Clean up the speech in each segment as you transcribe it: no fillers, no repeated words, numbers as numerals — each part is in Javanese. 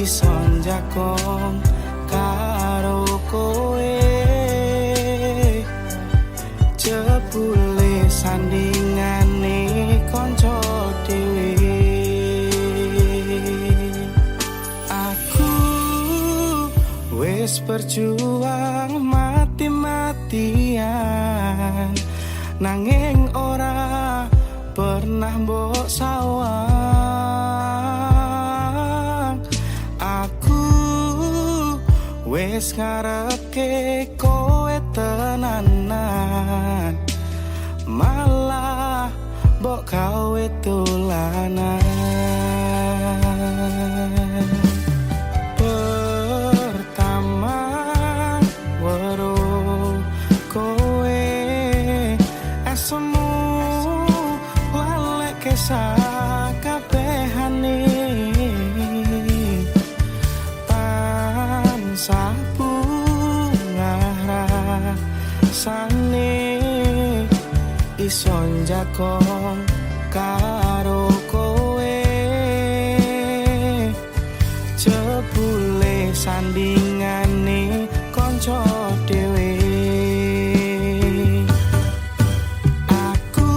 iso njagong karo kowe. Jebule sandingane kanca dhewe. Aku wis berjuang mati-matian, nanging ora pernah mbok sawang. Aku wis ngarepke kowe tenanan, malah mbok gawe dolanan. Pertama weruh kowe, esemu lalekke sakabehane. Tansah bungah rasane iso njagong karo kowe. Jebule sandingane kanca dhewe. Aku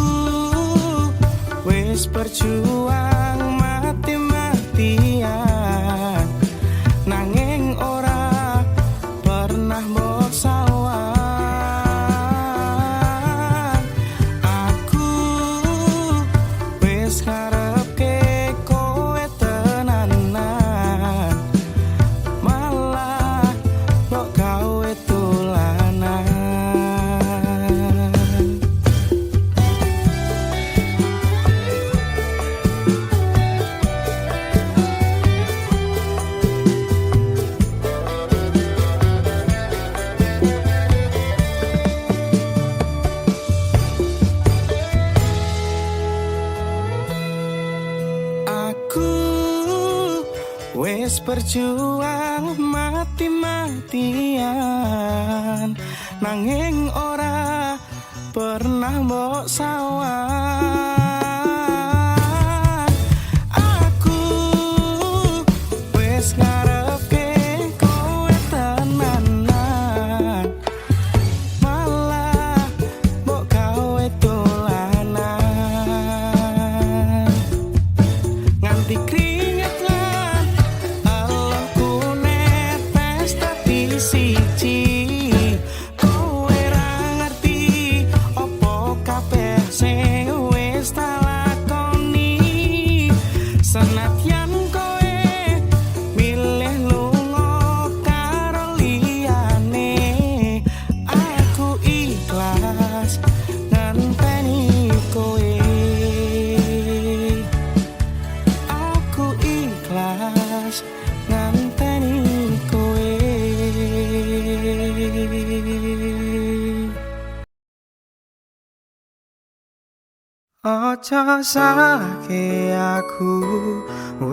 wis berjuang mati-matian, nanging ora pernah mbok sawang. Aku wis ngarepke kowe tenanan, malah mbok gawe dolanan. Aku wis berjuang mati-matian, nanging ora pernah mbok sawang. Aku wis ngarepke kowe tenanan, malah mbok gawe dolanan. Nganti keringet lan eluhku netes dadi siji. Kowe ra ngerti opo kabeh sing wis tak lakoni. Senadyan kowe milih lunga karo liyane, aku ikhlas ngenteni kowe. Aku ikhlas ngenteni kowe. Ojo salahke aku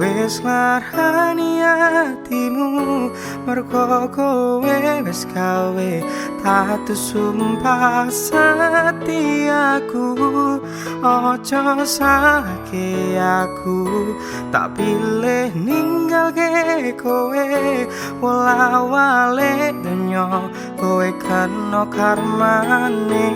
wis nglarani atimu, mergo kowe wis gawe tatu sumpah setiaku. Ojo salahke aku tak pilih ninggalke kowe, wola-wale donya kowe kena karmane.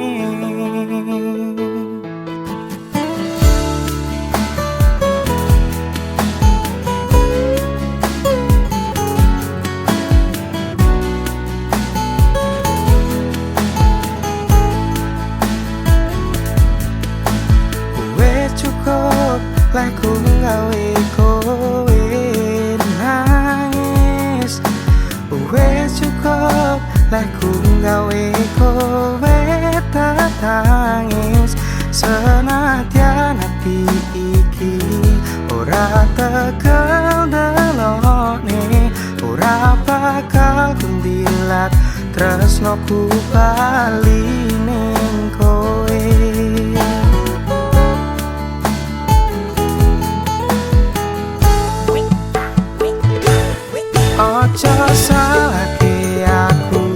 Wes cukup lehku gawe kowe nangis. Wes cukup lehku gawe kowe tetangis. Senadyan ati iki ora tegel delokne, ora bakal kundilat tresnoku bali ning kowe. Ojo salahke aku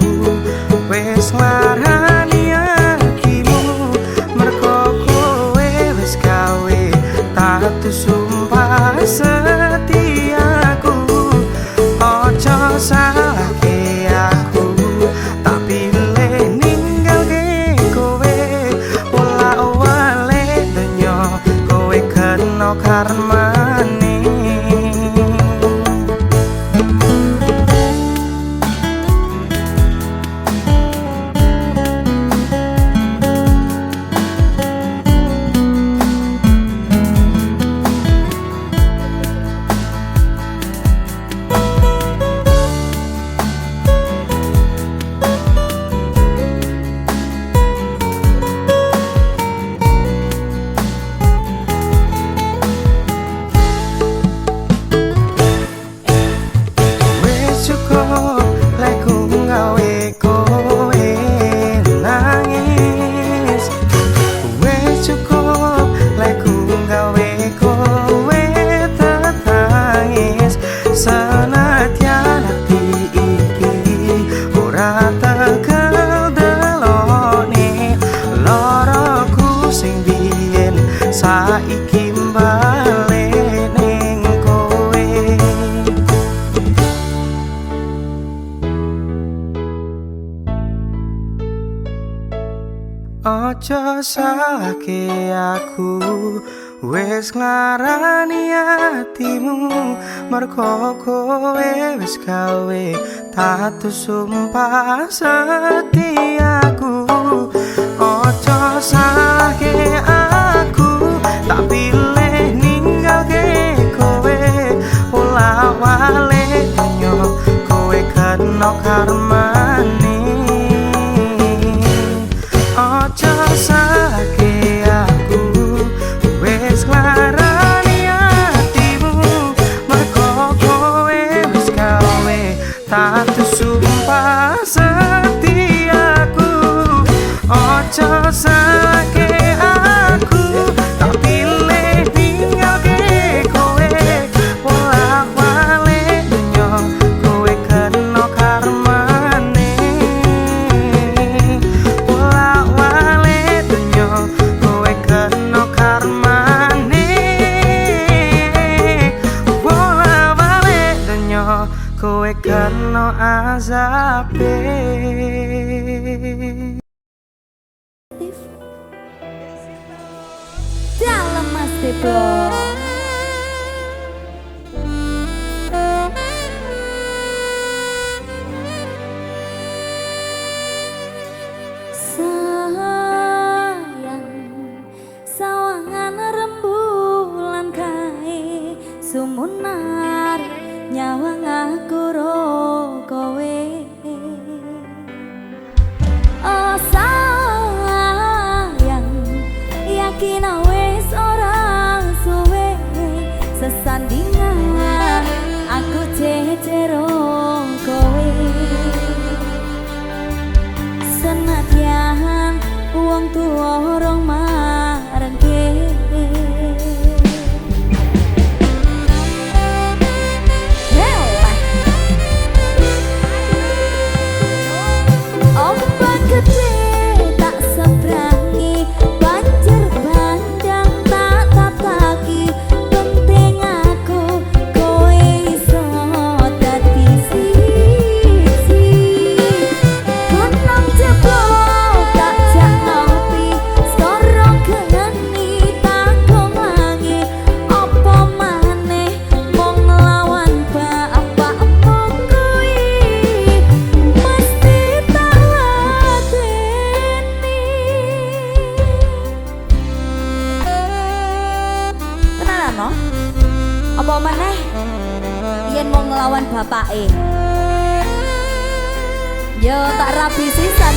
wis nglarani atimu, mergo kowe wis gawe tatu sumpah setiaku. Ojo salahke aku wis nglarani atimu, mergo kowe wis gawe tatu sumpah setiaku. Ojo salahke aku, tak pilih ninggalke kowe, pola wale dunyo kowe kena karmane. Ojo salahke aku wis nglarani atimu, mergo kowe wis gawe tatu sumpah setiaku. Ojo salahke aku, tak pilih ninggalke kowe, pola wale dunyo kowe kena karmane. Pola wale dunyo kowe kena karmane. Pola wale dunyo kowe kena azabe. Dalem Mas Debo. Sayang sawangan rembulan kae sumunar nyawang aku ro kowe. Oh sayang yakin wis ora suwe sesandingan aku jejero kowe. Senadyan wong tuwa rong marengke. Ombak gede tak seberangi, banjir bandang tak tataki, penting aku kowe iso dadi siji. Gunung jeblok tak jak ngopi, skoro geni takung langit, apa maneh mung nglawan bapakmu kuwi mesti tak ladeni. Tenanan no? Apa maneh yen mau nglawan bapake? Yo tak rabi sisan.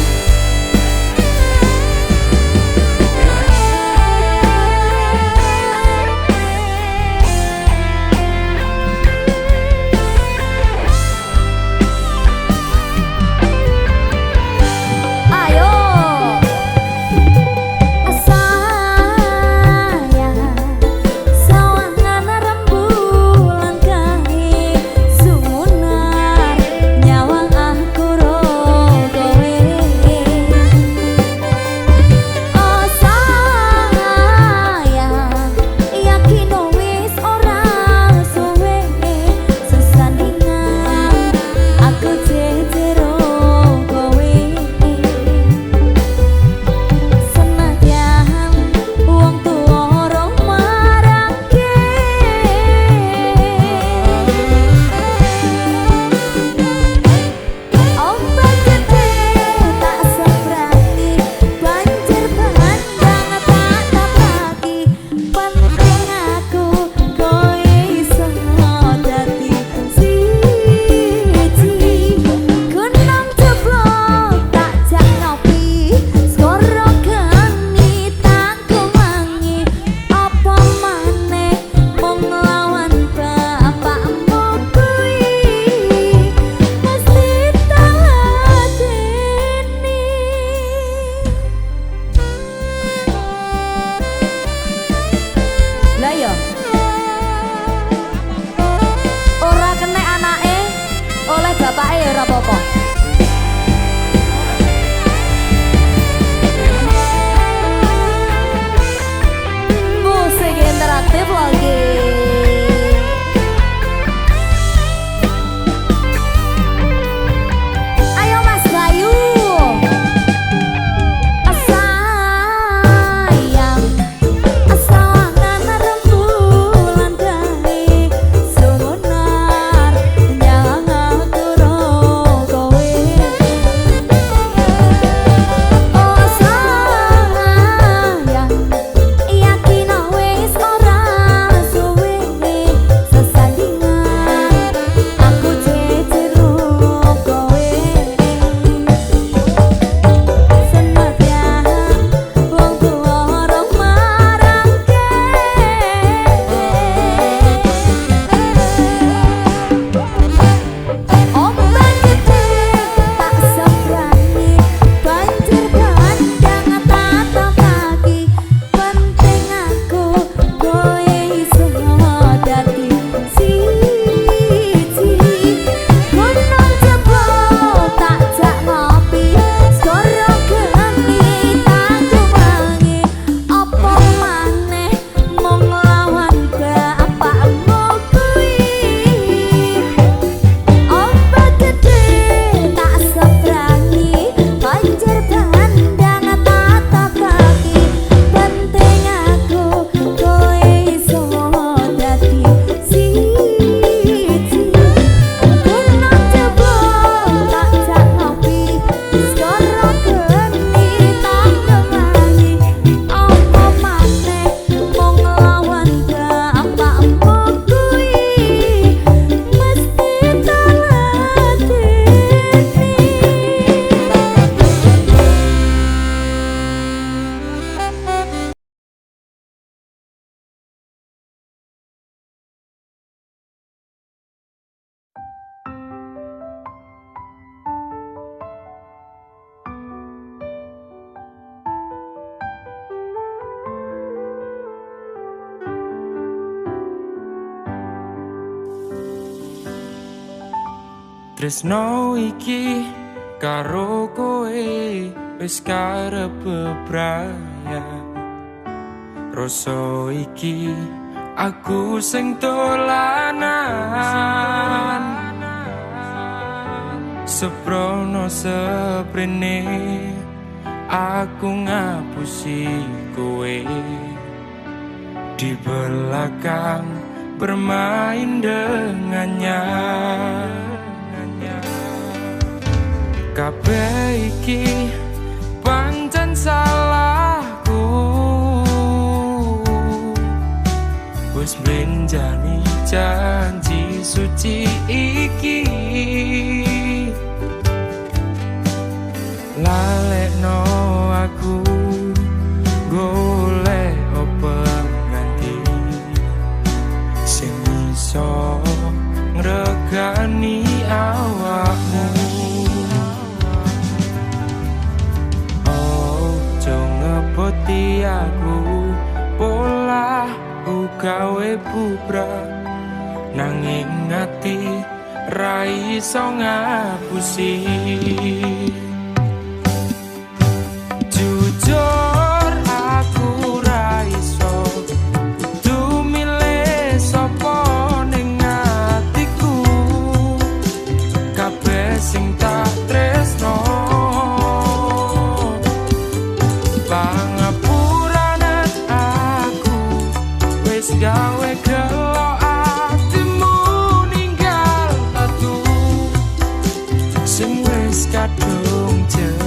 Ayo sayang sawangan rembulan kae sumunar nyawang aku ro kowe. Oh sayang yakin wis ora suwe sesandingan aku jejero kowe. Senadyan wong tuwa rong marangke, ombak gede tak seberangi, banjir bandang tak tabraki, penting aku kowe iso dadi siji. Gunung jeblok tak jak ngopi, skoro geni tanggung wangi, apa maneh mung nglawan bapakmu kuwi mesti tak ladeni. Lah yo ora kena anake oleh bapake ya ora apa-apa. Musik interaktif lagi. Ayo Mas Bayu. Sayang Tresno iki karo kowe wis karep bebrayan. Rasa iki aku sing dolanan. Seprono seprene aku ngapusi kowe. Di belakang bermain dengannya. Kabeh iki pancen salahku. Wis mlenjani janji suci iki. Lalekno aku golek pengganti sing iso ngregani awakmu. Ojo ngeboti aku, polah gawe bubrah, nanging ati ra iso ngapusi. Jujur aku ra iso kudu milih sapa ning atiku. Kabeh sing tak tresno pangapuranen aku wis gawe gelo atimu ninggal tatu sing wis kadung jeru.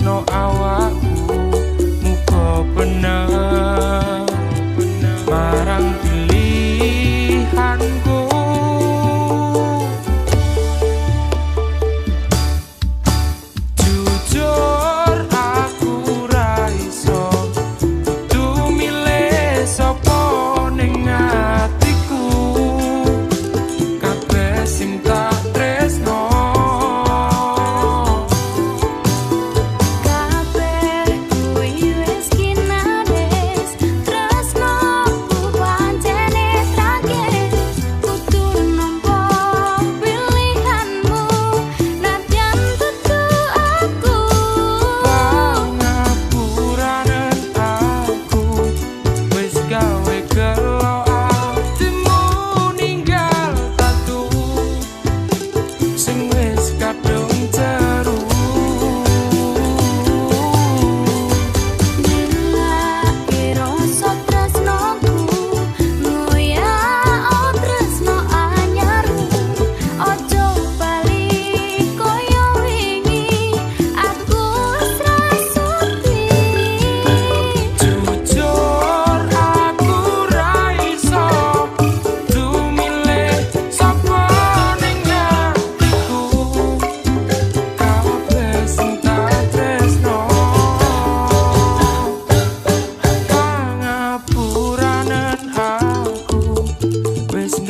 No awakku muga bener marang pilihanku. Jujur aku ra iso kudu milih sapa ning atiku. Kabeh sing tak tresno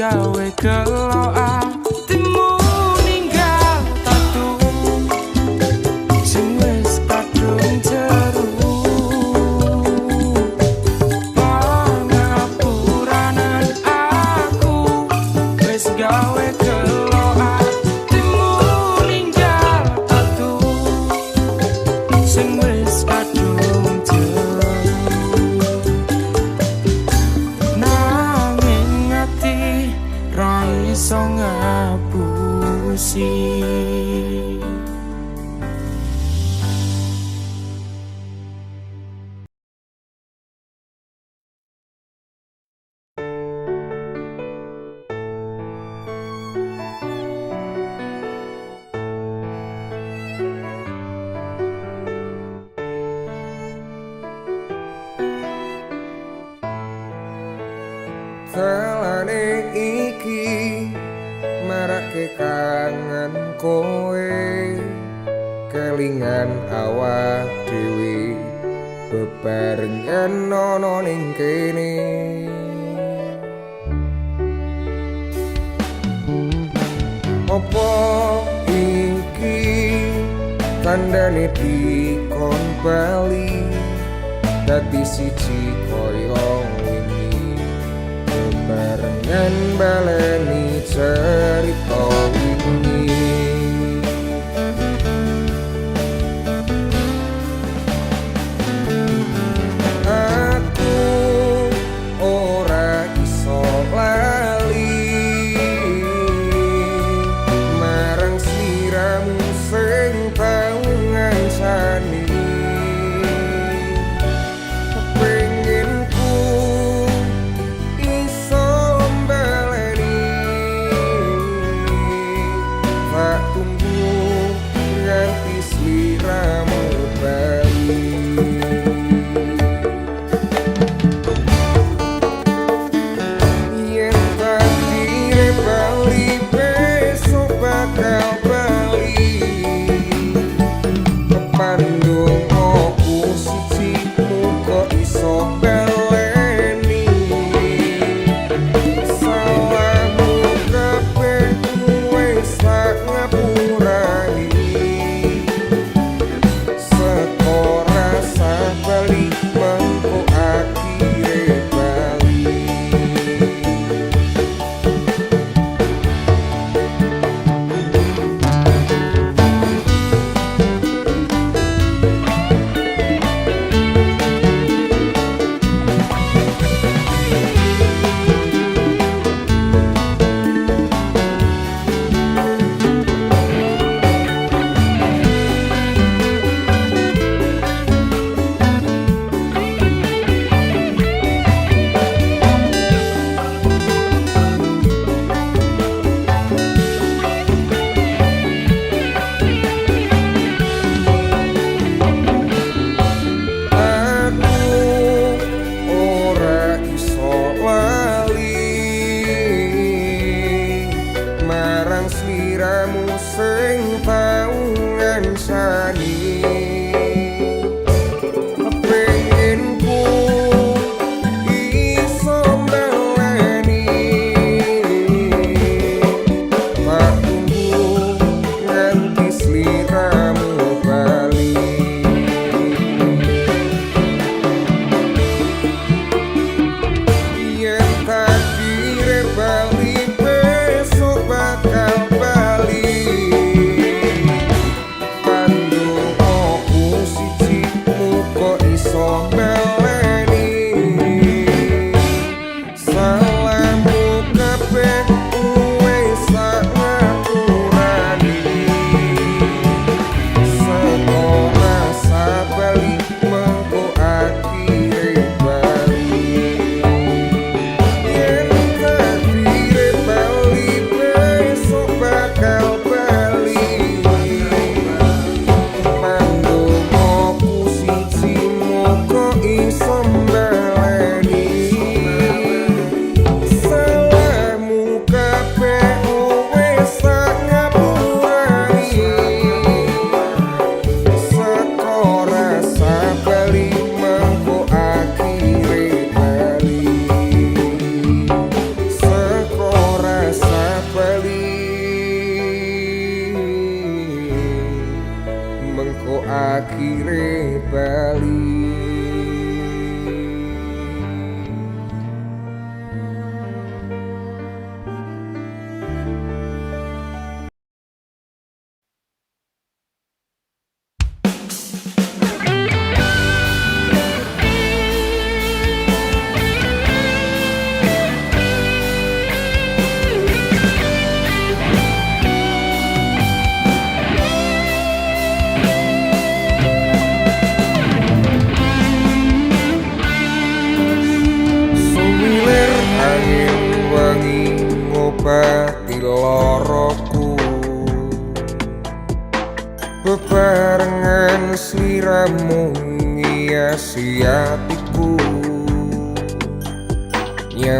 gawe gelo atimu ninggal tatu sing wis kadung jeru. Pangapuranen aku wis gawe gelo atimu ninggal tatu sing wis kadung jeru. Nanging ati ra iso ngapusi. ngapusi. Dalane iki marake kangen kowe, kelingan awak dhewe bebarengan ana ning kene. Apa iki tandane dikon bali dadi siji kaya wingi, bebarengan baleni cerita wingi. Aku ora iso lali marang sliramu sing tau ngancani. Pengen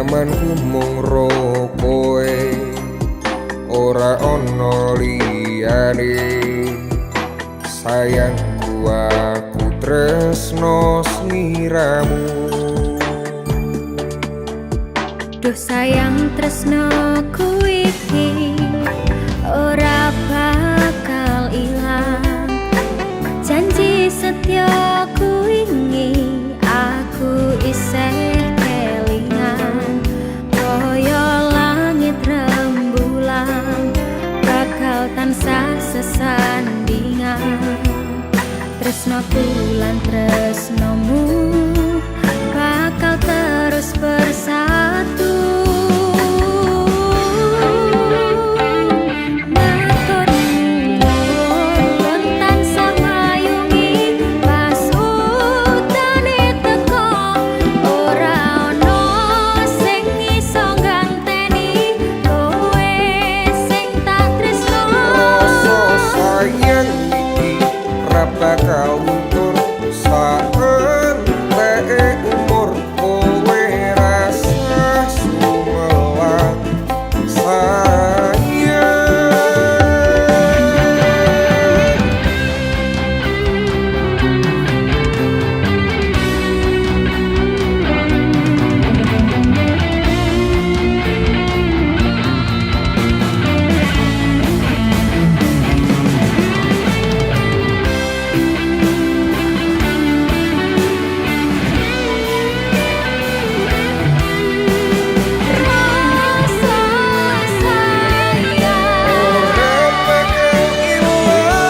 Nyamanku mung ro kowe, ora ana liyane. Sayangku aku tresno sliramu. Duh sayang tresnoku iki ora bakal ilang. Janji setyaku wingi aku isih kelingan. Kaya langit rembulan bakal tansah sesandingan. Tresnoku lan tresnomu bakal terus bersatu. Matur nuwun tansah mayungi pas udane teko. Ora ana sing iso ngganteni kowe sing tak tresno. Rasa sayang iki ra bakal luntur saenteke umur. Kowe rasah sumelang sayang. Rasa sayang Ora bakal ilang.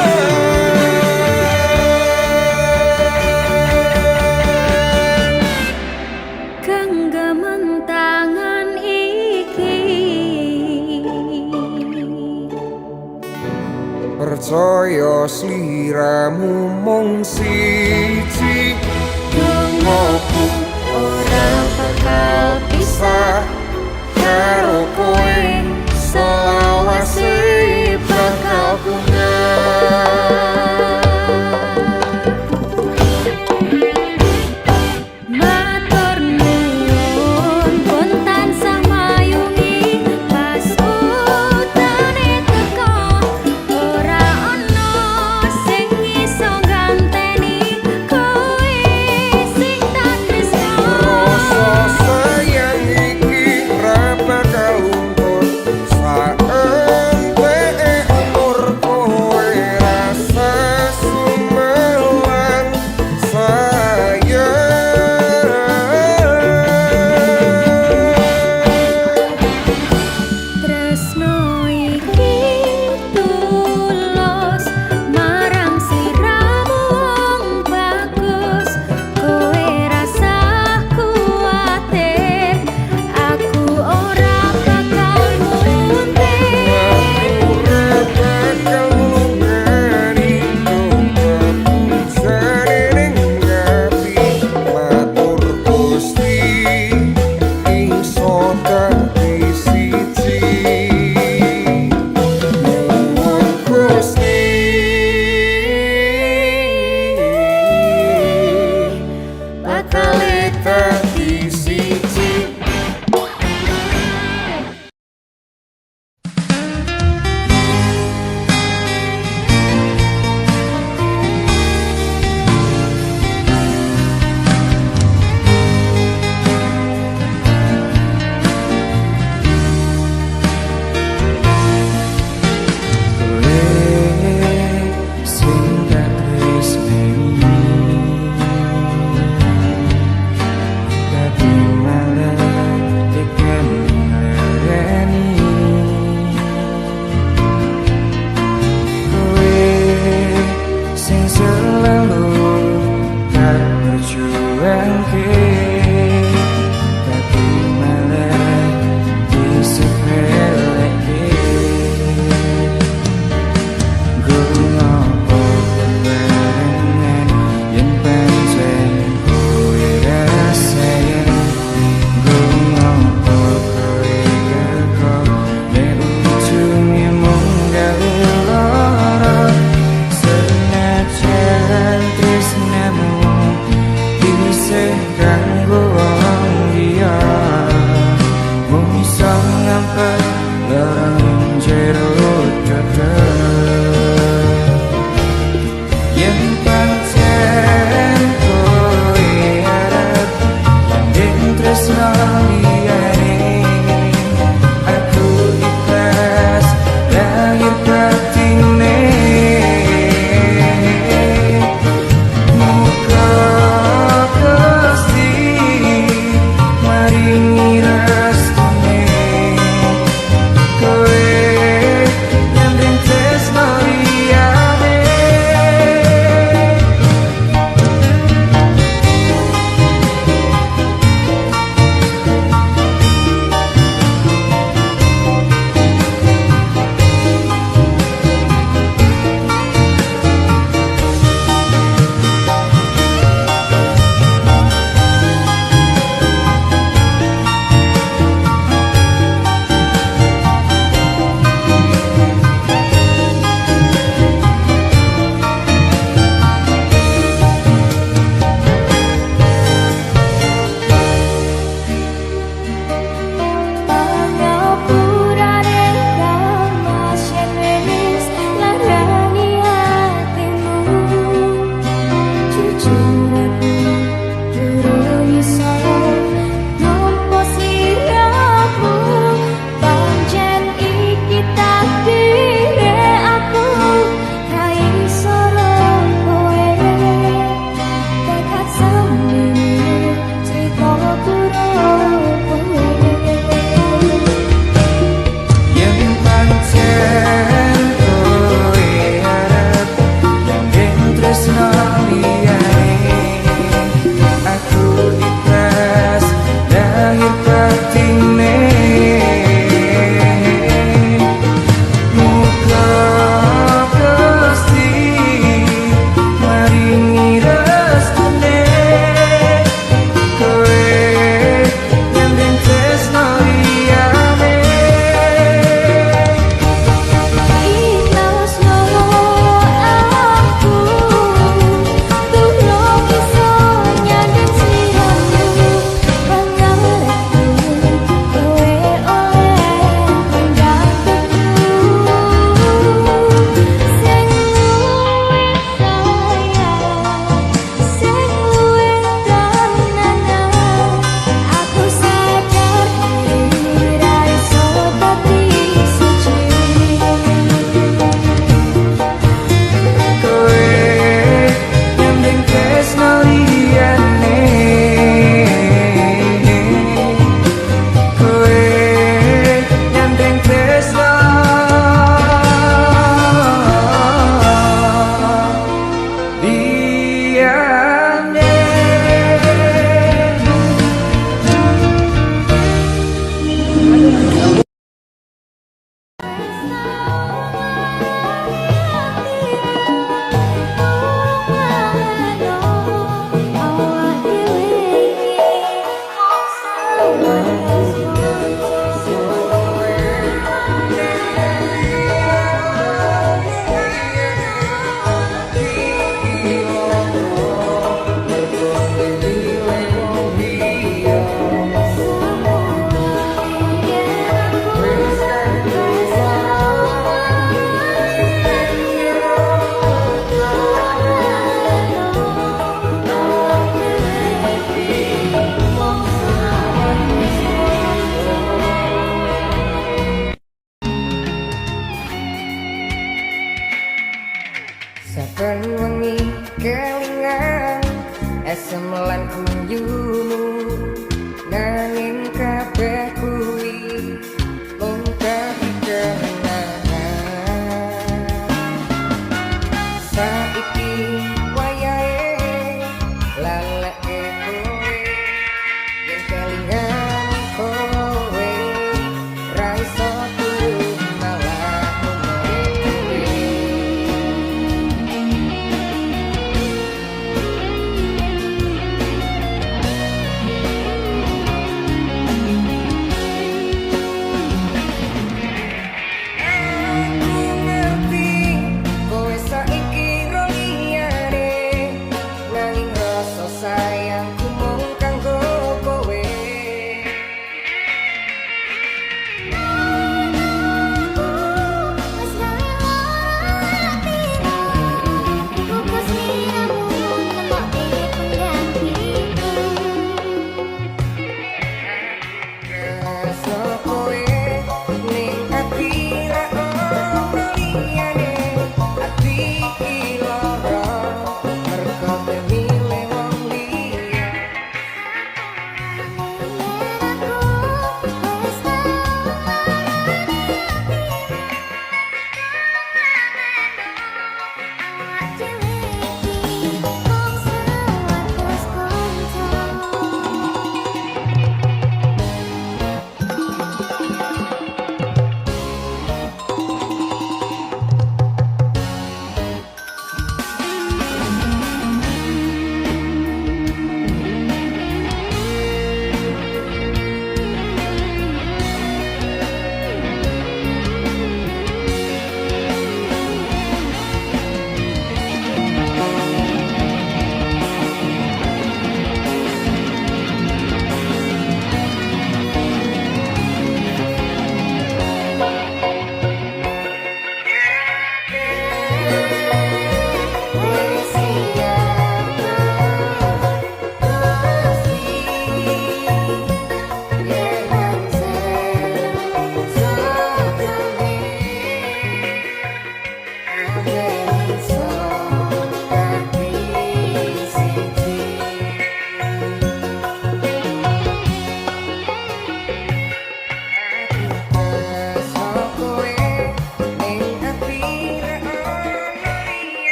Genggaman tangan iki Percaya sliramu mung siji. Dongoku ora bakal pisah karo kowe, selawase bakal bunga. Matur nuwun pun tansah mayungi pas udane teko. Ora ana sing iso ngganteni kowe sing tak tresno. Rasa sayang iki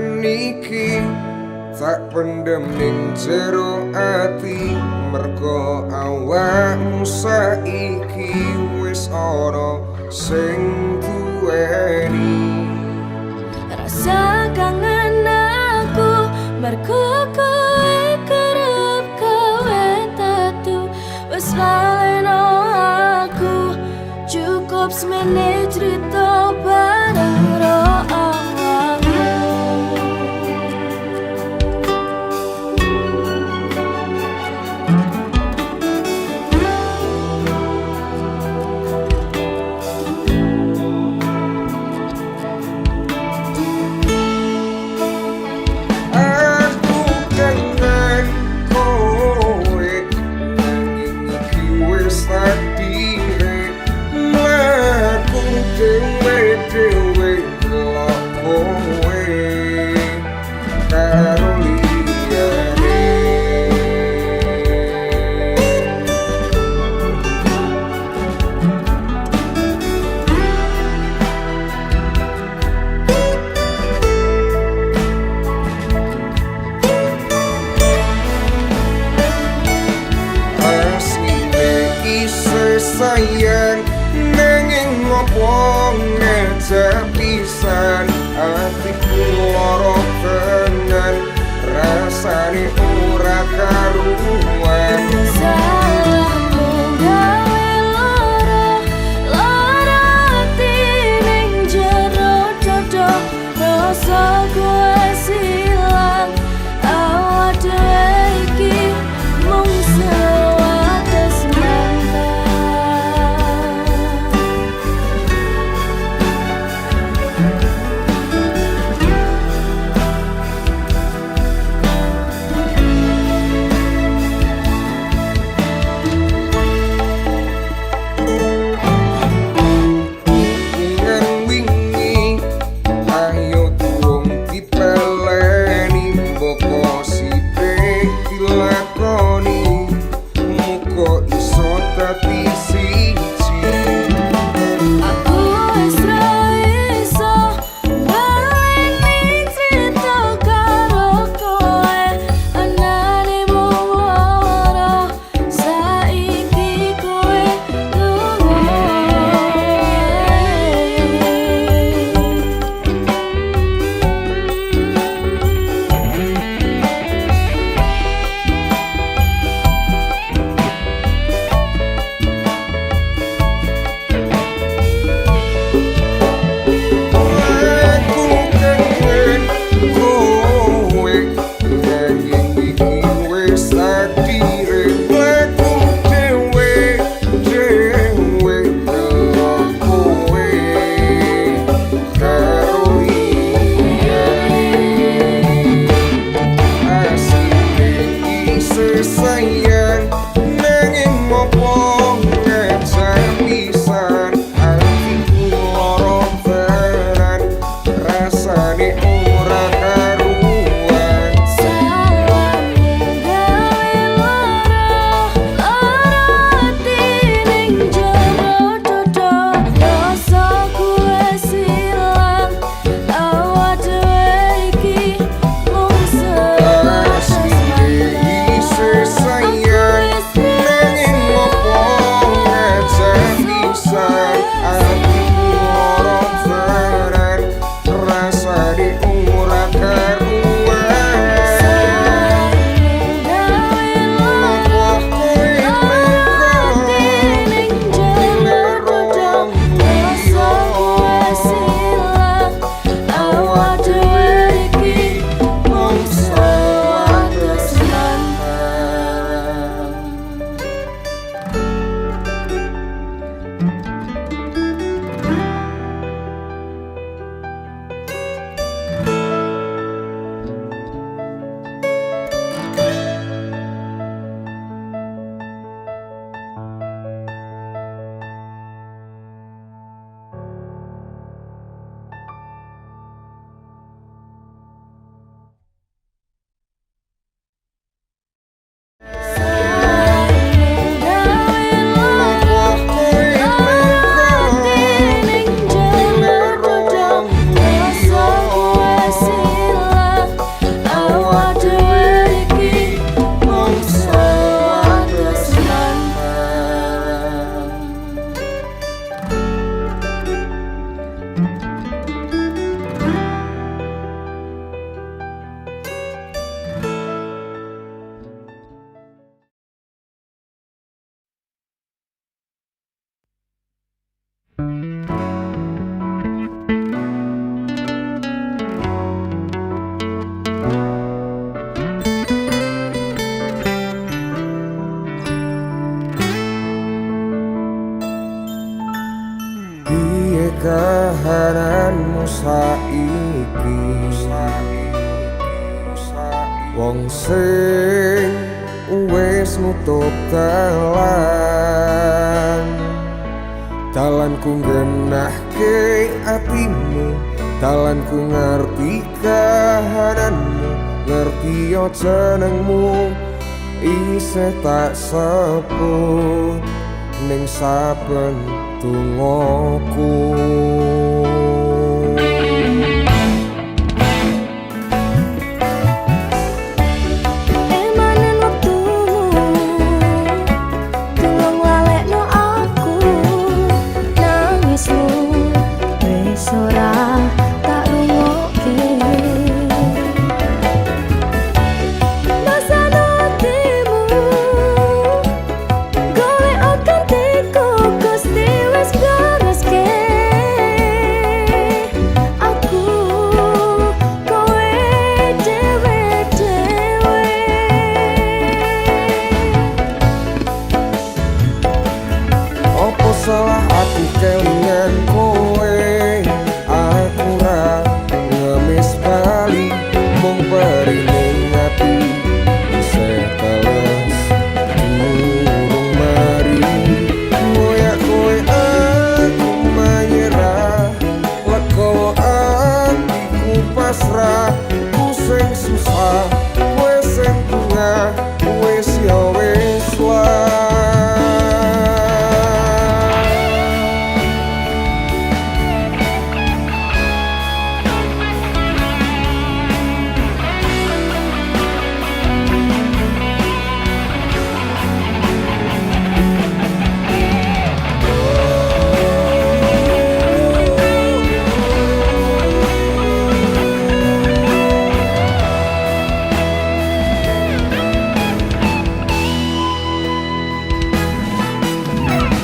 Kangen iki tak pendem ning jero ati, mergo awakmu saiki wis ana sing duweni. Rasa kangen aku mergo kowe kerep gawe tatu. Wis laleno aku, cukup semene cerita bareng ro awakmu. Wong sing wis nutup dalan, dalanku nggenahke atimu, dalanku ngerti kahananmu, ngerti yo jenengmu isih tak sebut ning saben dongaku. Emanen wektumu, tulung lalekno aku. Nangismu wis ora tak rungokke. Basano atimu, golek gantiku, Gusti wis gareske. Aku kowe dhewe-dhewe. Apa salah aku kelingan kowe? Aku ra ngemis bali, mung perih ning ati isih teles durung mari. Ngoyak kowe aku menyerah, legowo atiku pasrah. Ku sing susah, kowe sing bungah, wis ya wis lah.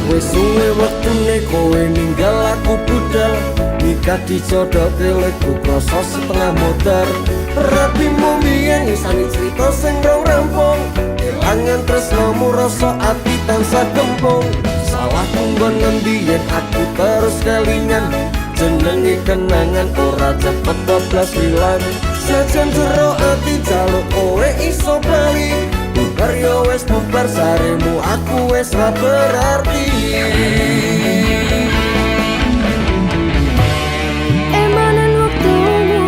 Wis suwe wektune kowe ninggal aku budal, nikah dijodohke legu krasa setengah modar. Rabimu mbiyen ngisani crita sing rong rampung, kelangan tresnomu rasa ati tansah gempung. Salahku nggon ngendi yen aku terus kelingan, jenenge kenangan ora cepet bablas ilang. Sajan jero ati jaluk kowe iso bali, bubar yo wis bubar saremu aku wis ra berarti. Emanen wektumu,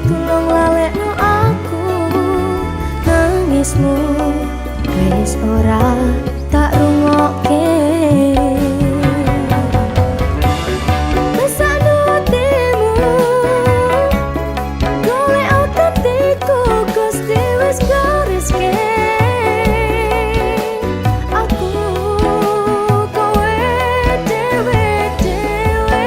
tulung lalekno aku. Nangismu wis ora tak rungokke. Mesakno atimu, golek gantiku, Gusti wis gareske. Aku kowe dhewe-dhewe.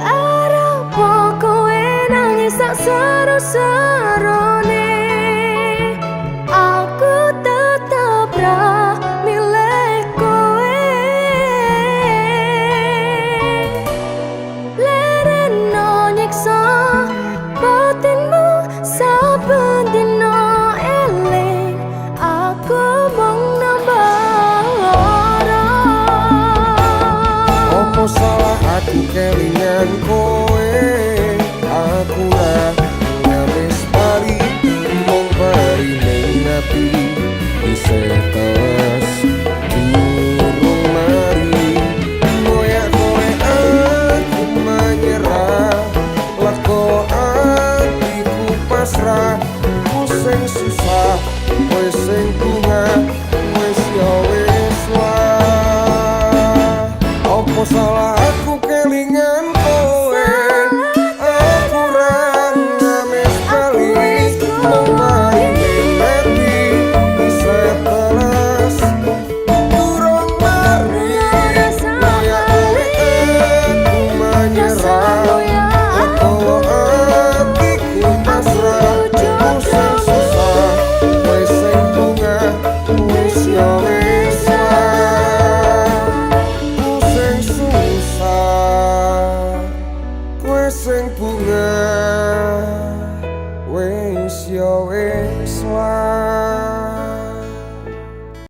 Arep kowe nangis sak sero-serone, aku tetep ra milih kowe. Lereno nyiksa batinmu saben dina eling, aku mung nambah lara. Apa salah aku kelingan kowe?